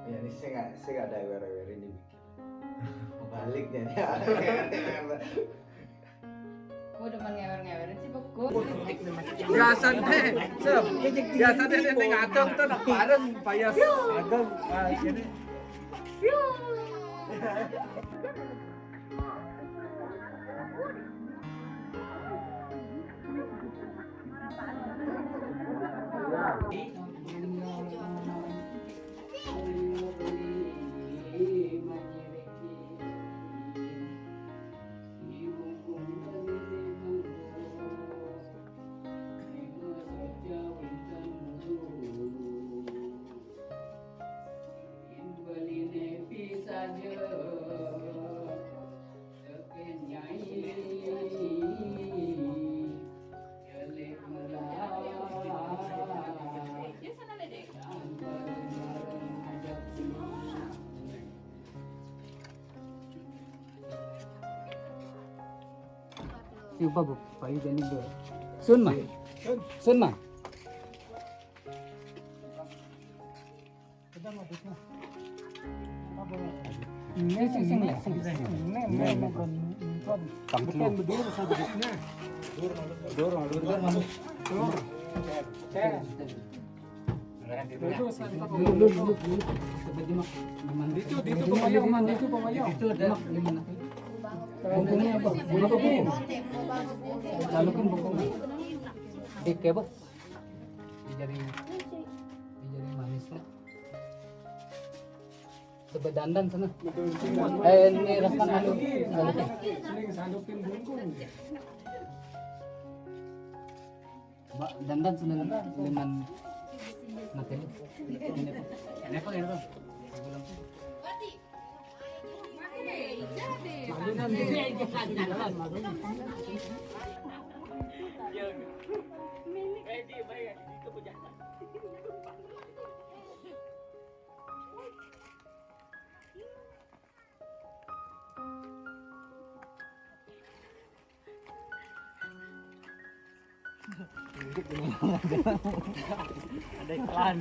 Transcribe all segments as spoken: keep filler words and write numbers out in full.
Ya, ini saya nggak, saya nggak ada aware-aware ini, Bik. Balik deh. Aku demen ngewer-ngewerin sih, Bek. Biasa deh, Sob. Biasa deh, ning Ageng tuh, bareng payas Ageng. Ah, ini. Siapa, Bu? Payu jani, Bu. Sun mah. Sun mah. Ini sing, sing, sing, sing. Ini, ini, ini, ini. Tangki. Bukan bedur, saya bedurnya. Dur, dur, dur. Dur. Dulu, dulu, dulu, dulu. Itu, itu pemayo, man, itu pemayo. Itu ada lima. Bungkungnya apa? Bungkung. Lalu kan bungkungnya. Dik ya, Bu. Dijari, dijari manis lah. Sebedandan sana. Eh, ini raskan anu. Salukin. Salukin. Salukin bungkung. Mbak, dandan sudah dengan materi. Ini apa? Ini apa? Ini apa? Ada iklan.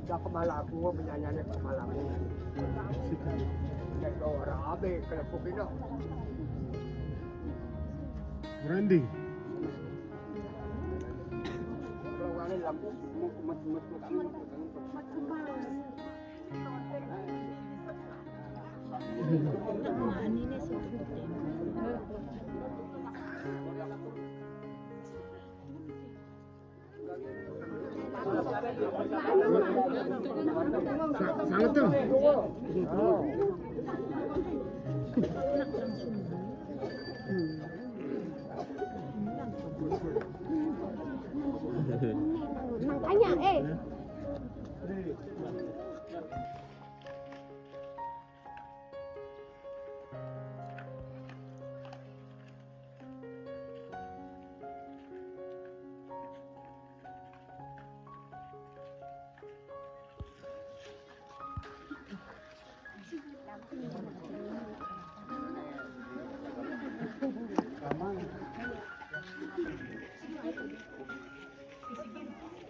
Udah kemalaku, penyanyiannya kemalaku. Kayak orang abe, kalau kopi dong. Randy. Kalau wangi lampu, mau kemet-kemet. Sa-, sangat tuh. Makanya, eh.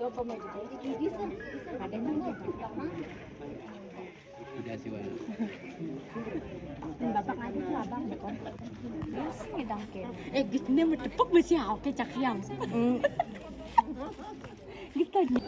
Udah sih, Wan. Bapak ngaji tuh abang, bukan? Iya sih, ngedang ke. Eh, gitu nih, mau tepuk masih oke, cak yang. Gitu aja.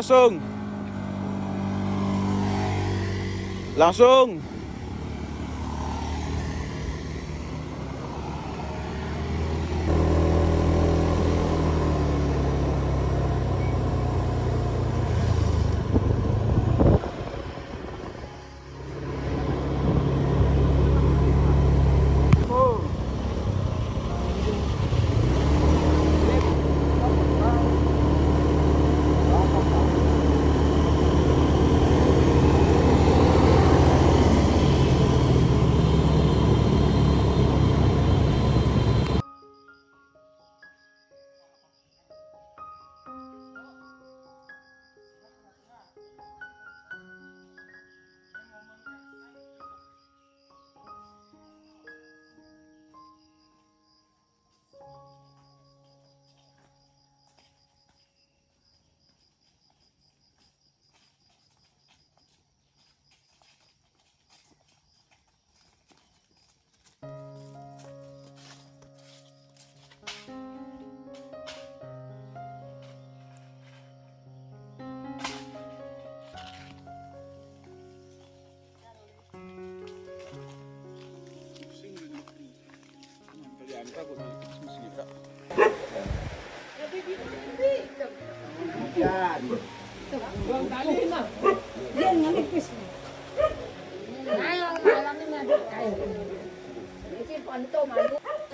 Langsung. Langsung.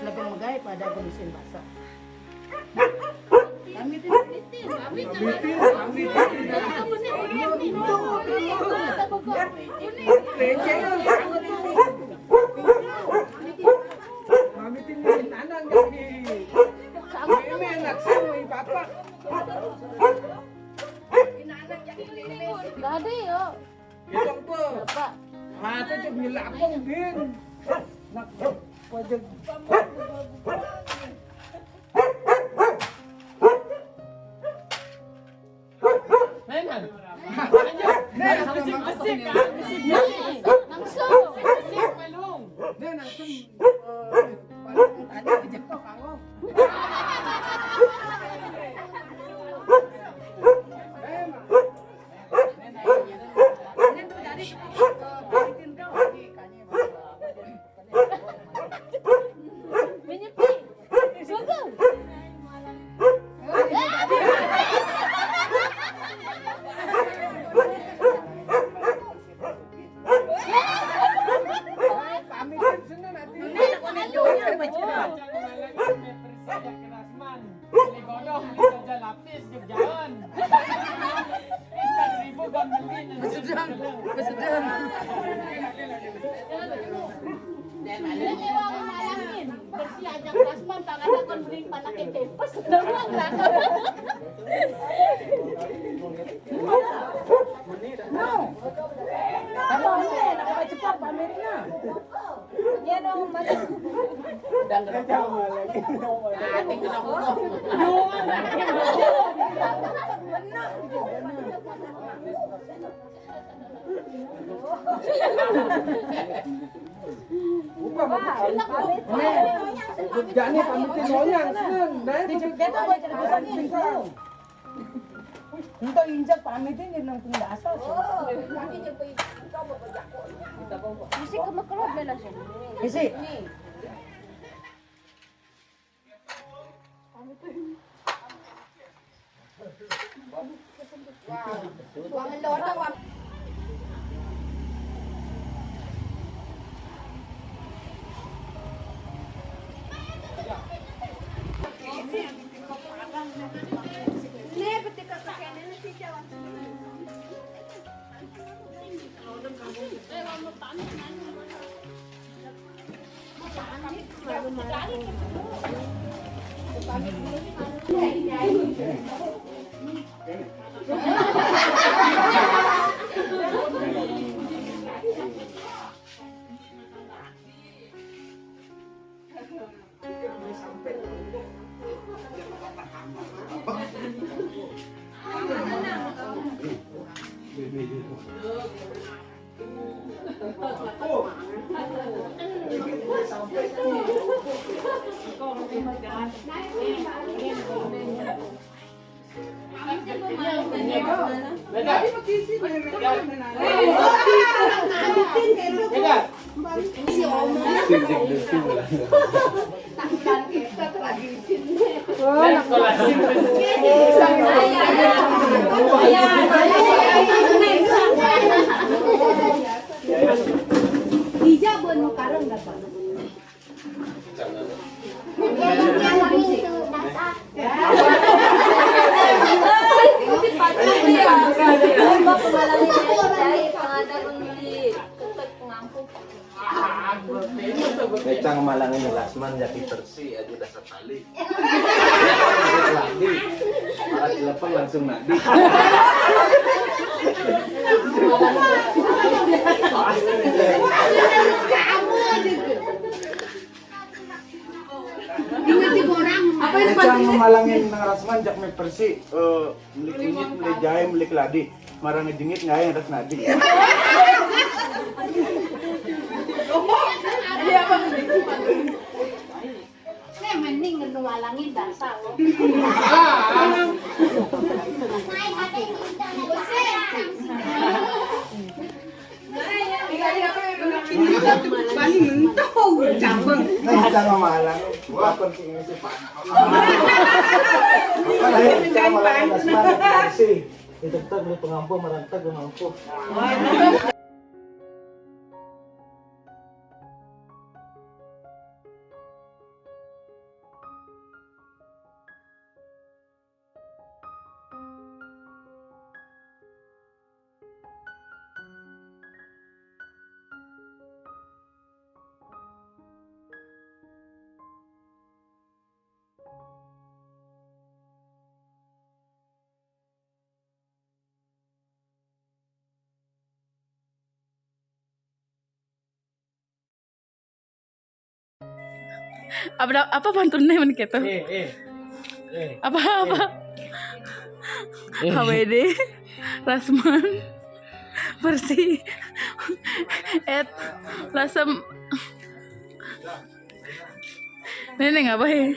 Lebih megai pada gemisin basah. Kami tidak. Mamitin ni nanang kami. Mimi anak sa may papa. Dadi, yo. Itong po. Bapak. Ate, jud nilapong din. Nak, wajag. Langsung. Ini orang malangin. Bersih aja Rasman, tangan aku mending panakin tempes. Doang lah. No. Kamu ini, nak cepat pamernya. Iya dong, Mas. Dan kenapa? Benar. Upah mau pamit. Nih, jani pamitin moyang, Sen. Nah, itu kita mau jadi pesan pingsan. Entah injak pamitin dia nang pindah asal, Sen. Isi ke mekelot dia langsung. Isi. Ija buat nu kareng dapat. Mecang malangin Rasman jadi bersih aja dasar tali. Lagi. Malah dilepeng langsung nadi. Apa ini? Cang malangin nang Rasman jak mie persi, eh, meli kunyit, meli jahe, meli keladi. Marang jengit ngai atas nadi. Saya mending ngenu malangin dasar. Bani mentok cabang. Nah, kita ngamalang. Wah, kon sing ngisi panas. Ayo, kita ngamalang, Mas, Mas, bersih. Ditetep, beli pengampuh, merentek, pengampuh. Apa, apa pantunnya, men, gitu? Eh, eh. Eh. Apa, apa? Eh. H W D, Rasman, bersih, et, lasem. Ini ngapain?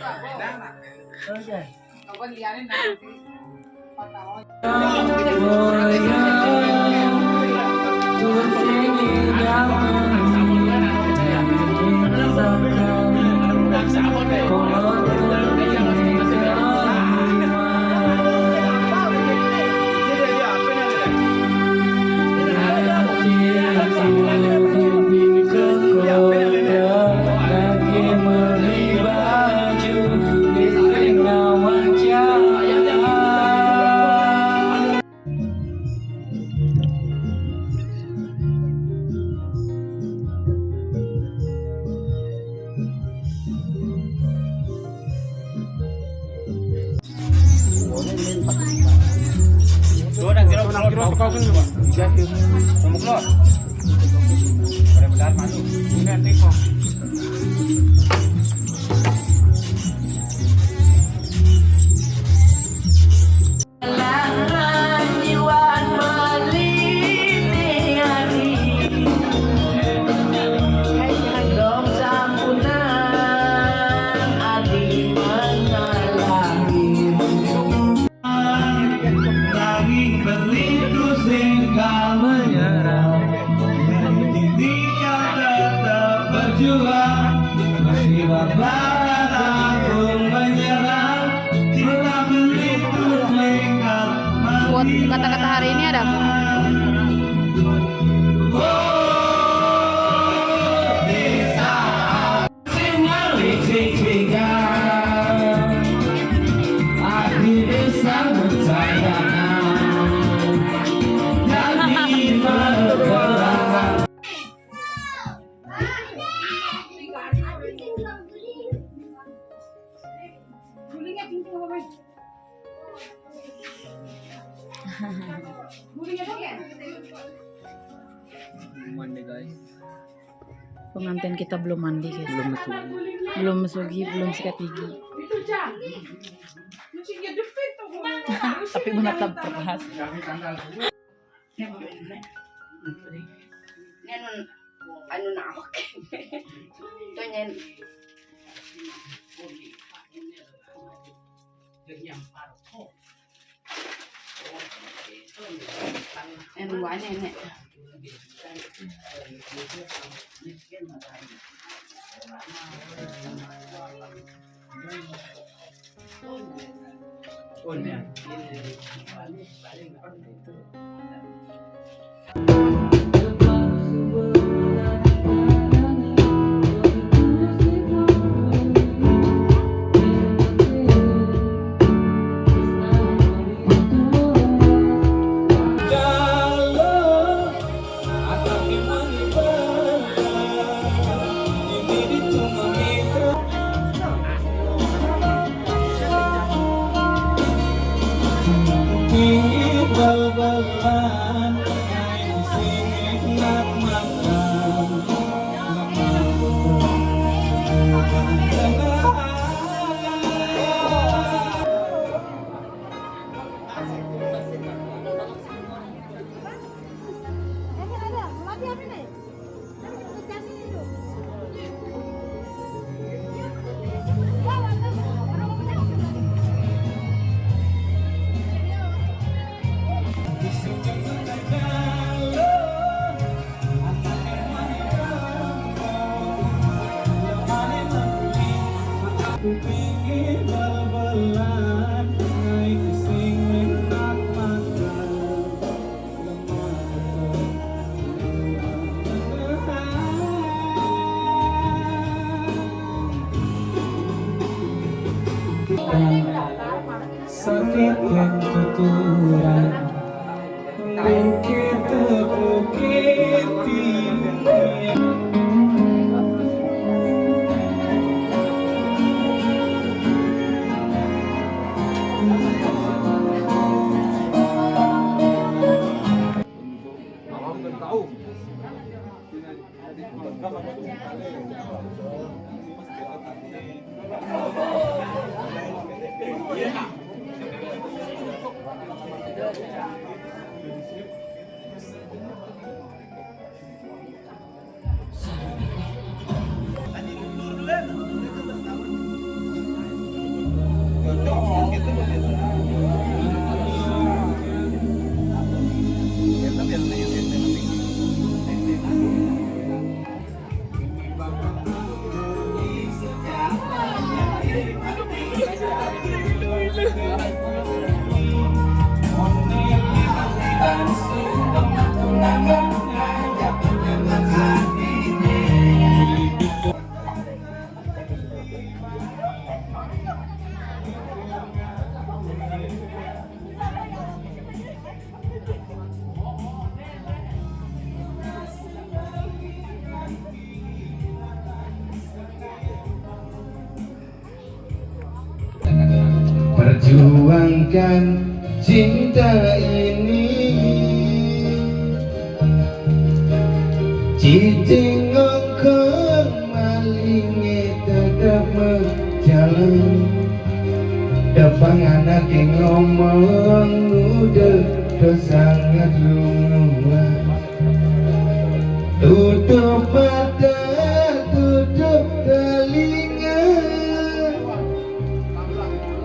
Dua dan kira kira kau kan. Iya, iya. Kamu keluar. Pada benar malu. Ini nanti kok. Nanging belitu sing gak menyerah. Ketika tetap berjuang, meski babak aku menyerah. Cinta belitu sing gak. Quote kata-kata hari ini ada. Oh, di saat Mandi, guys. Pengantin kita belum mandi, guys. Belum mesugi. Belum mesugi, belum sikat gigi. Tapi menatap beras. Ini anu, anu nak. Tuh nyen. Yang banyak ini. Sakit yang tuturan. Perjuangkan cinta ini. Cicing ngongkong malinge tetap menjalan. Depan anak ngomong udah dosa ngerunguan. Tutup mata, tutup telinga.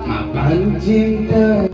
Mapan cinta.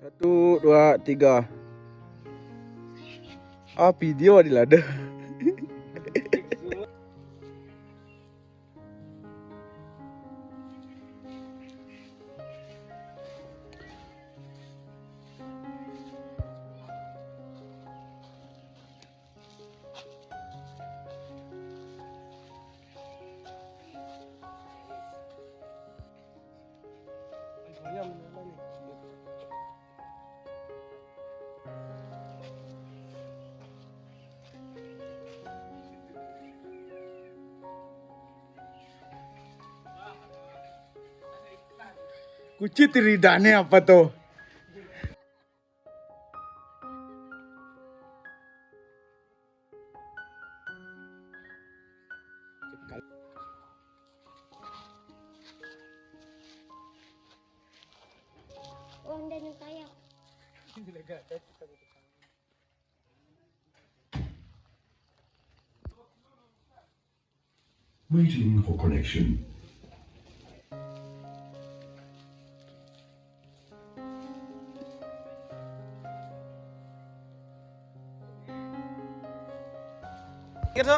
Satu, dua, tiga. Ah, video di lada. Kucit ridane apa tuh? Oh, nda nyung kayak. Waiting for connection. Gitu.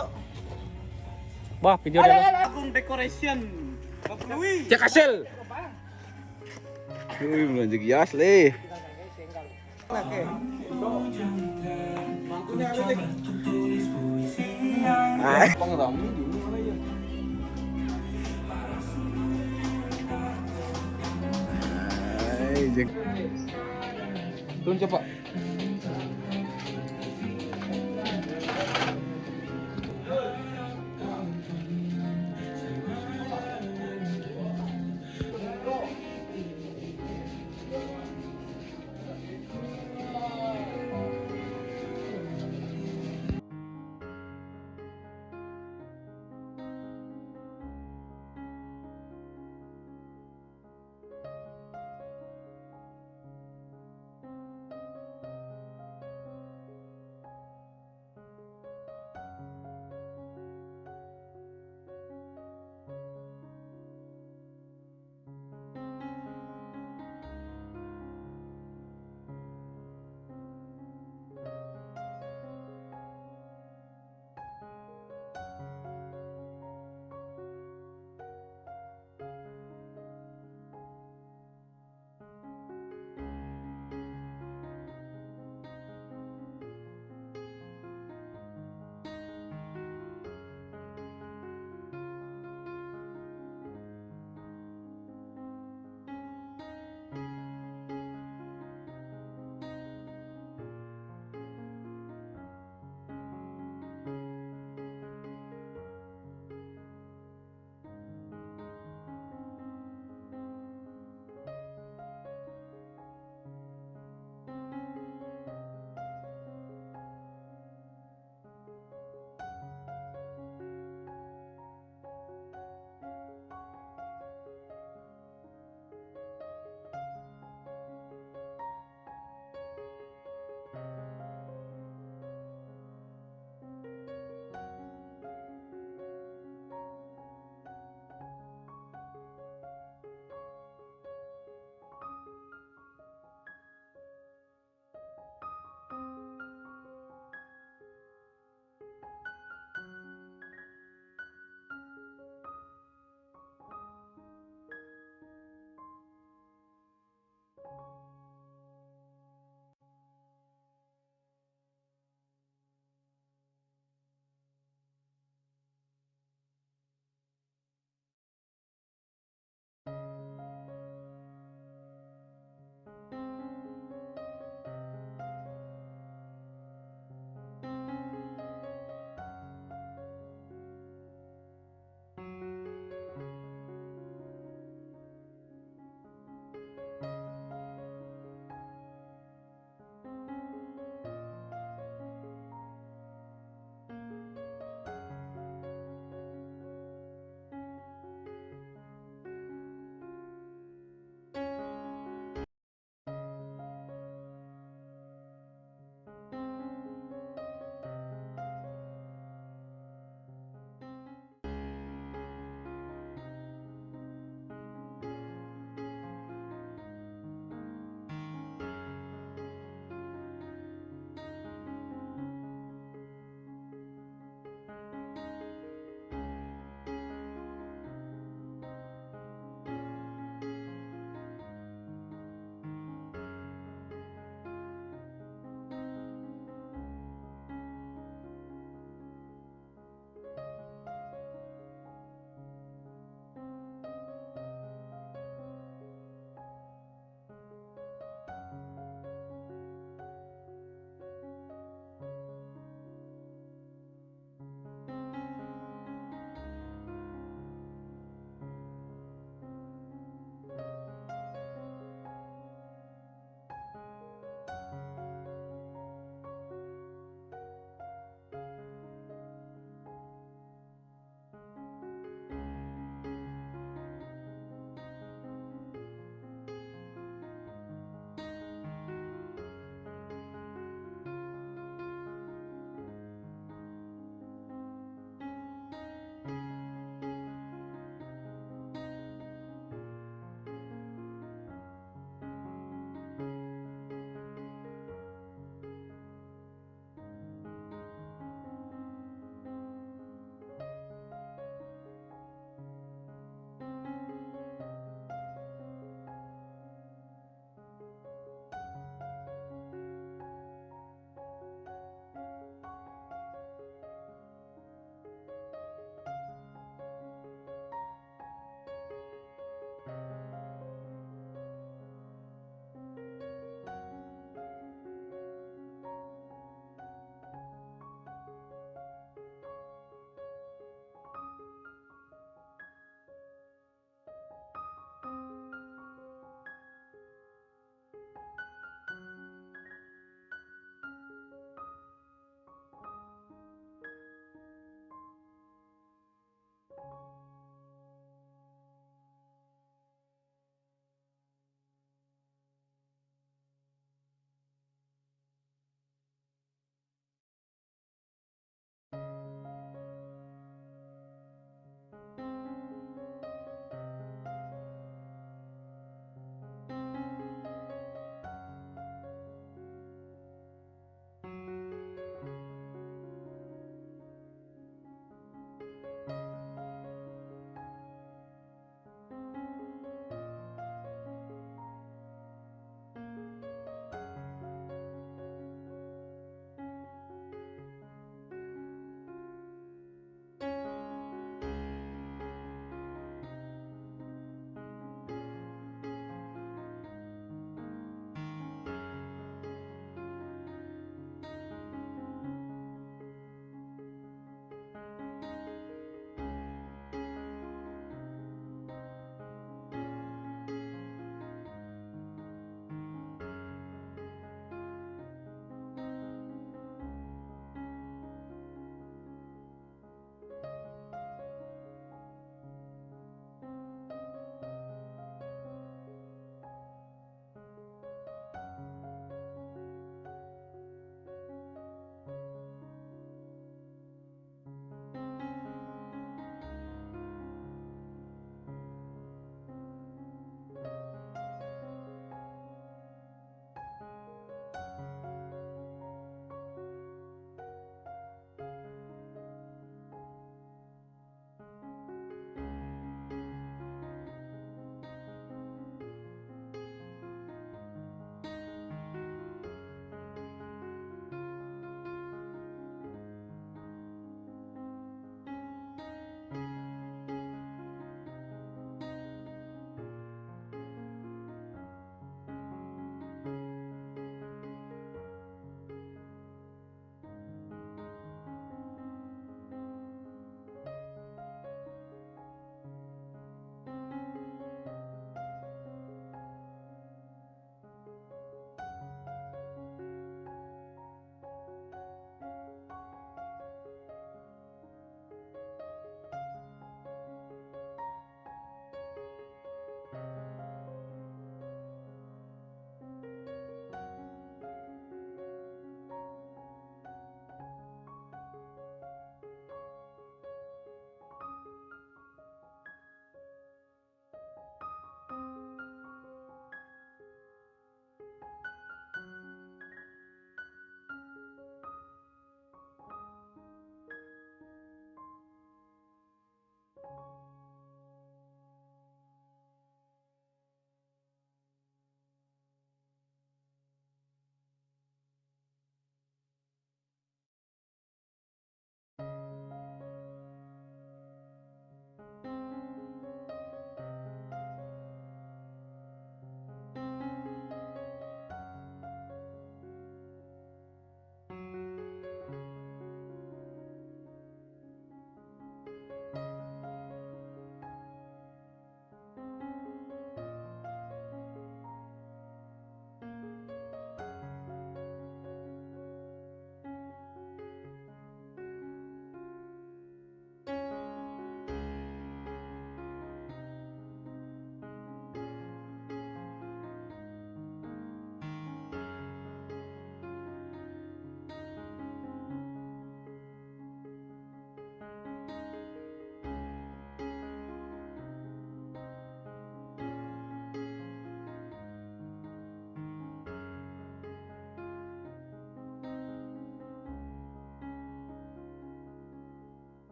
Wah, video dia. Agung Decoration. Bapak Lui. Cek hasil. Wih, belanja gias, Le. Turun coba.